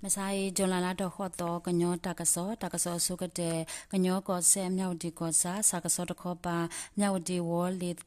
မဆါအံၤ ကၠူၤလဲလါထီၣ်ဃိးသီ ကညီတၢ်ကစီၣ်, တၢ်ကစီၣ်အဆိကတၢၢ် ကညီကီၢ်စဲၣ် မၠၣ်ဝတံၣ်ကီၢ်ဆၣ် စးကစီၣ်တခီပၤ မၠၣ်ဝတံၣ်ဝီၤလ့ၤ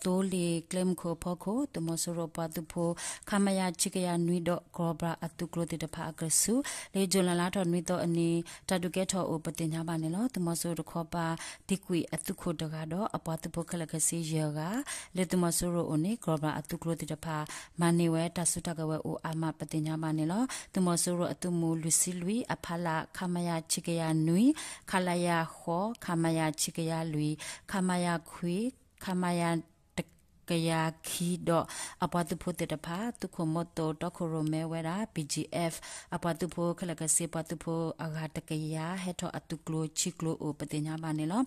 သိလ့ၣ်ကျဲမုၢ်ခိၣ်အဖီခိၣ် သုးမီၤစိရိၤပှၤသုးဖိ ခမရ ဆံကယၤနွံဒီး ကီၤဘြၣ်အသုးကျိၤသ့ၣ်တဖၣ်အကဆူး လၢကၠူၤလဲလါထီၣ်နွံသီအနံၤ တၢ်ဒုးကဲထီၣ်အိၣ်ပသ့ၣ်ညါဘၣ်န့ၣ်လီၤ. သုးမီၤစိရိၤတခီပၤ သံကွံာ်အသုးခိၣ်တဂၤဒီး အပှၤသုးဖိခဲလၢာ်ခဲဆ့ယဲၢ်ဂၤ လၢသုးမီၤစိရိၤအအိၣ်န့ၣ် ကီၤဘြၣ်အသုးကျိၤသ့ၣ်တဖၣ် မၤန့ၢ်ဝဲတၢ်စုတၢ်ကဝဲၤအိၣ်အါမးပသ့ၣ်ညါဘၣ်န့ၣ်လီၤ. သုးမီၤစိရိၤအသုးမုၢ်လွံၢ်ဆံလွံၢ် အဖီလာ် ခမရ ဆံကယၤနွံ, ခလရ ဃိး, ခမရ ဆံကယၤလွံၢ်, ခမရ ခွံ, ခမရ တကယၤခံဒီး အပှၤသုးဖိသ့ၣ်တဖၣ် သုးခိၣ်မီသိး တီခိၣ်ရိၣ်မဲဝဲဒၣ် BGF အပှၤသုးဖိခဲလၢာ်ခဲဆ့ ပှၤသုးဖိအဂၤတကယၤ ဟဲထီၣ်အသုးကျိၤဆံကျိၤအိၣ် ပသ့ၣ်ညါဘၣ်န့ၣ်လီၤ.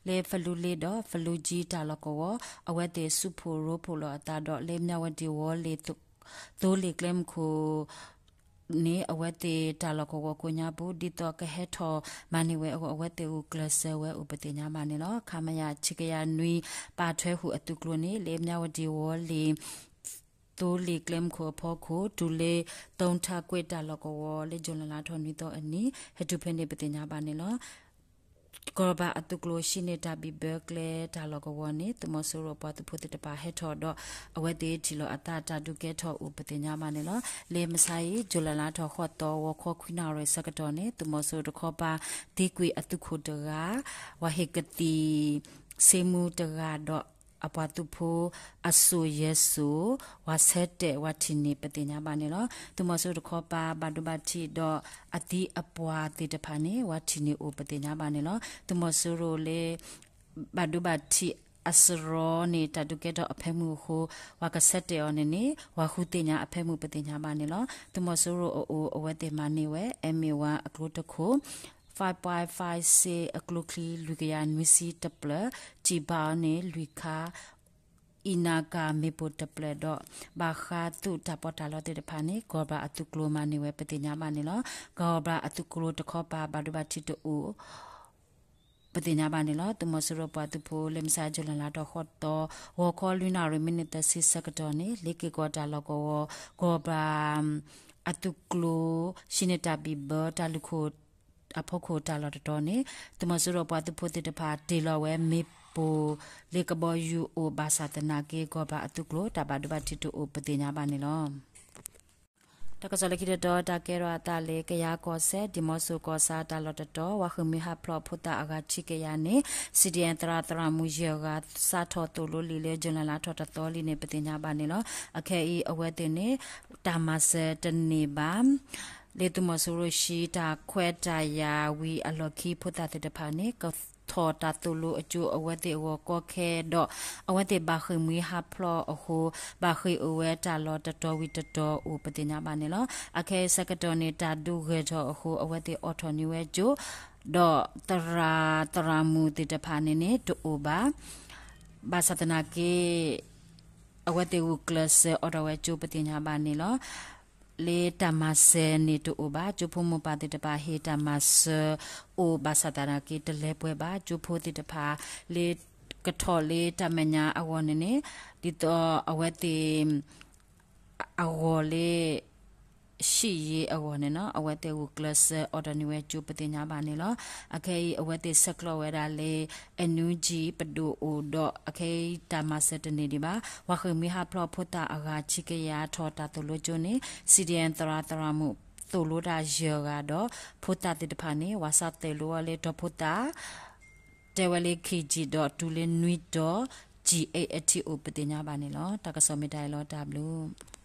လၢဖလူလ့ဒီး ဖလူကၠံတၢ်လီၢ်ကဝီၤ အဝဲသ့ၣ်စုဖှိၣ်ရိဖှိၣ်လီၤအသးဒီး လၢမၠၣ်ဝတံၣ်ဝီၤလ့ၤ သိလ့ၣ်ကျဲမုၢ်ခိၣ် န့ၣ် အဝဲသ့ၣ်တၢ်လီၢ်ကဝီၤကိးညါပူၤ ဒ်သိးကဟဲထီၣ်မၤန့ၢ်ဝဲအဂီၢ် အဝဲသ့ၣ်ဂုာ်ကျဲးစၢးဝဲအိၣ်ပသ့ၣ်ညါဘၣ်န့ၣ်လီၤ. ခမရ ဆံကယၤနွံ ပာ်ထွဲဃုာ်အသုးကျိၤန့ၣ် လၢမၠၣ်ဝတံၣ်ဝီၤလ့ၤ သိလ့ၣ်ကျဲမုၢ်ခိၣ်အဖီခိၣ် တုၤလၢ သုထၢကွ့ၢ်တၢ်လီၢ်ကဝီၤ လၢကၠူၤလဲလါထီၣ်နွံသီအနံၤ ဟဲတုၤဖဲန့ၣ်ပသ့ၣ်ညါဘၣ်န့ၣ်လီၤ. ကီၤဘြၣ်အသုးကျိၤ ဟံးန့ၢ်တၢ်ဘံၣ်ဘၢကျဲတၢ်လီၢ်ကဝီၤန့ၣ် သုးမီၤစိရိၤပှၤသုးဖိသ့ၣ်တဖၣ်ဟဲထီၣ်ဒီး အဝဲသ့ၣ်ထံၣ်လိာ်အသးတၢ်ဒုးကဲထီၣ်အိၣ်ပသ့ၣ်ညါဘၣ်န့ၣ်လီၤ. လၢမဆါအံၤ ကၠူၤလဲလါထီၣ်ဃိးသီ ဂီၤခီခွံနၣ်ရံၣ်ဆၢကတီၢ်န့ၣ် သုးမီၤစိရိၤတခီပၤ သံကွံာ်အသုးခိၣ်တဂၤ, ဝၤဟ့ၣ်ကသံၣ် စ့မူတဂၤဒီး အပှၤသုးဖိအစိၣ်ယဲစိၣ် ဝၤဆၢတဲာ်ဝၤထံၣ်န့ၢ်ပသ့ၣ်ညါဘၣ်န့ၣ်လီၤ. သုးမီၤစိရိၤတခီပၤ ဘၣ်ဒိဘၣ်ထံးဒီးအသံအပှၢ်သ့ၣ်တဖၣ်န့ၣ် ဝၤထံၣ်န့ၢ်အိၣ်ပသ့ၣ်ညါဘၣ်န့ၣ်လီၤ. သုးမီၤစိရိၤလၢ ဘၣ်ဒိဘၣ်ထံးအစရီန့ၣ် တၢ်ဒုးကဲထီၣ်အဖၢမုၢ်အဃိ ပှၤကဆၢတဲာ်အီၤန့ၣ်န့ၣ် ပှၤဃုသ့ၣ်ညါအဖၢမုၢ်ပသ့ၣ်ညါဘၣ်န့ၣ်လီၤ. သုးမီၤစိရိၤအအိၣ် အဝဲသ့ၣ်မၤန့ၢ်ဝဲ MA one အကျိတခိၣ်, five point five six အကျိချံလွံၢ်ကယၤနွံဆံတဖျၢၣ်, စံးဘၣ်အီၤန့ၣ်လွံၢ်ခါ, အံးနၤကၤမ့ၣ်ပိၢ်တဖျၢၣ်ဒီး ဘၣ်ဃးသုးတၢ်ပီးတၢ်လီသ့ၣ်တဖၣ်န့ၣ် ကီၤဘြၣ်အသုးကျိၤမၤန့ၢ်ဝဲပသ့ၣ်ညါဘၣ်န့ၣ်လီၤ. ကီၤဘြၣ်အသုးကျိၤတခီပၤ ဘၣ်ဒိဘၣ်ထံးတအိၣ် ပသ့ၣ်ညါဘၣ်န့ၣ်လီၤ. သုးမီၤစိရိၤပှၤသုးဖိ လၢမဆါ ကၠူၤလဲလါထီၣ်ဃိးသီ ဂီၤခီလွံၢ်နၣ်ရံၣ် မံးနံးသၢဆံဆၢကတီၢ်န့ၣ် လ့က့ၤကီၢ်တၢ်လီၢ်ကဝီၤ ကီၤဘြၣ်အသုးကျိၤ ဟံးန့ၢ်တၢ်ဘံၣ်ဘၢတၢ်လုၢ်ခိၣ်အဖီခိၣ်တၢ်လီၢ်တတီၤန့ၣ် သုးမီၤစိရိၤပှၤသုးဖိသ့ၣ်တဖၣ် တ့ၢ်လီၤဝဲမ့ၣ်ပိၢ်လၢကဘီယူၤအိၣ် ဘၣ်ဆၣ်သနာ်က့ ကီၤဘြၣ်အသုးကျိၤ တၢ်ဘၣ်ဒိဘၣ်ထံးတအိၣ်ပသ့ၣ်ညါဘၣ်န့ၣ်လီၤ. တၢ်ကစီၣ်လၢခံတတီၤ တၢ်ကဲထီၣ်အသးလၢ ကယၤကီၢ်စဲၣ် ဒံၣ်မီဆိၣ်ကီၢ်ဆၣ်တၢ်လီၢ်တတီၤ ဝၤဃ့ၢ်မှံဟးဖျိးဖိသၣ်အဂၤဆံကယၤန့ၣ် CDM သရၣ်သရၣ်မုၣ်ယဲၢ်ဂၤ စးထီၣ်သိၣ်လိလံာ်လၢ ကၠူၤလဲလါထီၣ်တသီလံန့ၣ် ပသ့ၣ်ညါဘၣ်န့ၣ်လီၤ. အခဲအံၤအဝဲသ့ၣ်န့ၣ် တၢ်မၤစၢၤတန့ၢ်ဘၣ် လၢသုးမီၤစိရိၤဟံးတၢ်ခွဲးတၢ်ယာ်ဝံၤအလီၢ်ခံ ဖိသၣ်သ့ၣ်တဖၣ်န့ၣ် ကထီၣ်တၢ်သိၣ်လိအကၠိအဝဲသ့ၣ်အဂီၢ်ကီခဲဒီး အဝဲသ့ၣ်ဘၣ်ဃ့ၢ်မှံဟးဖျိးအဃိ ဘၣ်ဃ့ၢ်အိၣ်ဝဲတၢ်လီၢ်တတီၤဝံၤတတီၤအိၣ်ပသ့ၣ်ညါဘၣ်န့ၣ်လီၤ. အခဲအံၤဆၢကတီၢ်န့ၣ် တၢ်ဒုးဂဲၤထီၣ်အဃိ အဝဲသ့ၣ်အိးထီၣ်န့ၢ်ဝဲကၠိ ဒီးသရၣ်သရၣ်မုၣ်သ့ၣ်တဖၣ်န့ၣ်န့ၣ် တအိၣ်ဘၣ် ဘၣ်ဆၣ်သနာ်က့ အဝဲသ့ၣ်ဂုာ်ကျဲးစၢးအိးထီၣ်ဝဲကၠိပသ့ၣ်ညါဘၣ်န့ၣ်လီၤ. လၢတၢ်မၤစၢၤန့ၣ်တအိၣ်ဘၣ် ကၠိဖိမိၢ်ပၢ်သ့ၣ်တဖၣ်ဟ့ၣ်တၢ်မၤစၢၤအိၣ် ဘၣ်ဆၣ်သနာ်က့တလၢပှဲၤဘၣ် ကၠိဖိသ့ၣ်တဖၣ် လၢကထီၣ်လၢတၢ်မဲာ်ညါအဂီၢ်န့ၣ်န့ၣ် ဒ်သိးအဝဲသ့ၣ် အဂီၢ်လၢ ဟံၣ်ယ့အဂီၢ်န့ၣ်နီၤ အဝဲသ့ၣ်ဂုာ်ကျဲးစၢးအိးထီၣ်န့ၢ်ဝဲကၠိပသ့ၣ်ညါဘၣ်န့ၣ်လီၤ. အခဲအံၤအဝဲသ့ၣ်ဆဲးကျိးဝဲဒၣ်လၢ NUG ပဒိၣ်အိၣ်ဒီး အခဲအံၤတၢ်မၤစၢၤတန့ၢ်ဒံးဘၣ်. ပှၤဃ့ၢ်မှံဟးဖျိးဖိသၣ်အဂၤဆံကယၤထီၣ်တၢ်သိၣ်လိကၠိန့ၣ် CDM သရၣ်သရၣ်မုၣ်သိၣ်လိတၢ်ယဲၢ်ဂၤဒီး ဖိသၣ်သ့ၣ်တဖၣ်န့ၣ် ဝၤစးသိၣ်လိဝဲလၢတီၤဖိသၣ် တဲဝဲလၢ KG ဒီးတုၤလၢနွံတီၤ G eight အထံးအိၣ်ပသ့ၣ်ညါဘၣ်န့ၣ်လီၤ. တၢ်ကစီၣ်မ့ၢ်တၢ်အံၤလီၤ တၢ်ဘျုး